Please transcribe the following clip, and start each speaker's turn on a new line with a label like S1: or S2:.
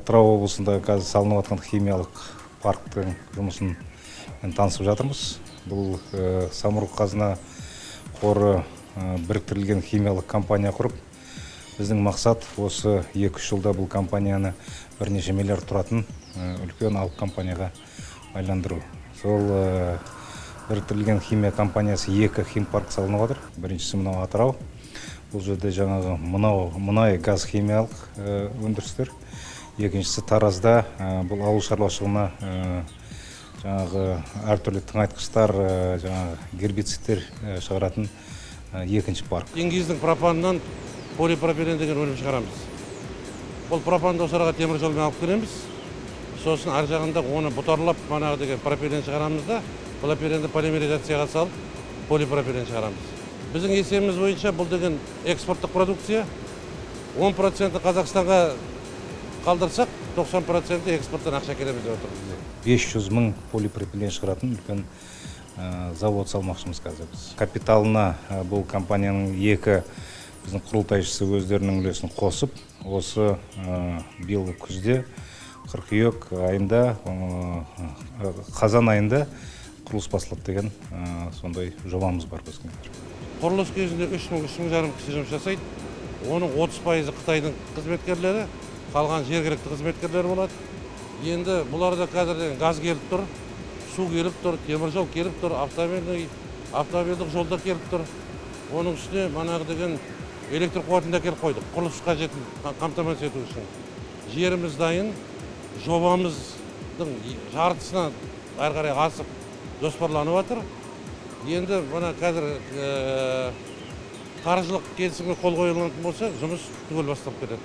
S1: Атырау облысында қазір салынып жатқан химиялық парктің жұмысын танысып жатырмыз. Бұл Самұрық Қазына қоры біріктірілген химиялық компания құрып, біздің мақсат осы 2-3 жылда бұл компанияны бірнеше миллиард тұратын үлкен алып компанияға айландыру. Сол біріктірілген химия компаниясы екі химпарк салынып жатыр. Біріншісі мынау Атырау. Бұл жерде жаңағы мынау мұнай газ химиялық өндірістер. Екіншісі Таразда, бұл ауыл шаруашылығына жаңағы әртүрлі тыңайтқыштар, жаңағы гербицидтер шығаратын екінші парк.
S2: Тенгиздің пропанынан полипропилен деген өнім шығарамыз. Бұл пропанды осы араға темір жолмен алып келеміз. Сосын ар жағында оны бұтарлап манағы деген пропилен шығарамыз да, пропиленді полимеризацияға салып полипропилен шығарамыз. Біздің есебіміз бойынша бұл деген экспорттық продукция. 10% Қазақстанға қалдырсақ, 90% экспорттан ақша келеміз деп отырмыз.
S1: 500 мың полипропилен шығаратын үлкен завод салмақшымыз қазір біз. Капиталына бұл компанияның екі біздің құрылтайшысы өздерінің үлесін қосып, осы биылғы күзде, қыркүйек айында, қазан айында құрылыс басталады деген сондай жобамыз бар біздің.
S2: Құрылыс кезінде 3 мың, 3,5 мың кісі жұмыс жасайды. Оның 30%-ы Қытайдың қызметкерлері, қалған жергілікті қызметкерлер болады. Енді бұларда қазір деген газ келіп тұр, су келіп тұр, темір жол келіп тұр, автомобильдік жолдар келіп тұр. Оның үстіне манағы деген электр қуатын да әкеліп қойдық, құрылыс қажетін қамтамасыз ету үшін. Жеріміз дайын, жобамыздың жартысынан әрі қарай асып жоспарланып жатыр. Енді мына қазір қаржылық келісімге қол қойылатын болса, жұмыс түгел басталып кетеді.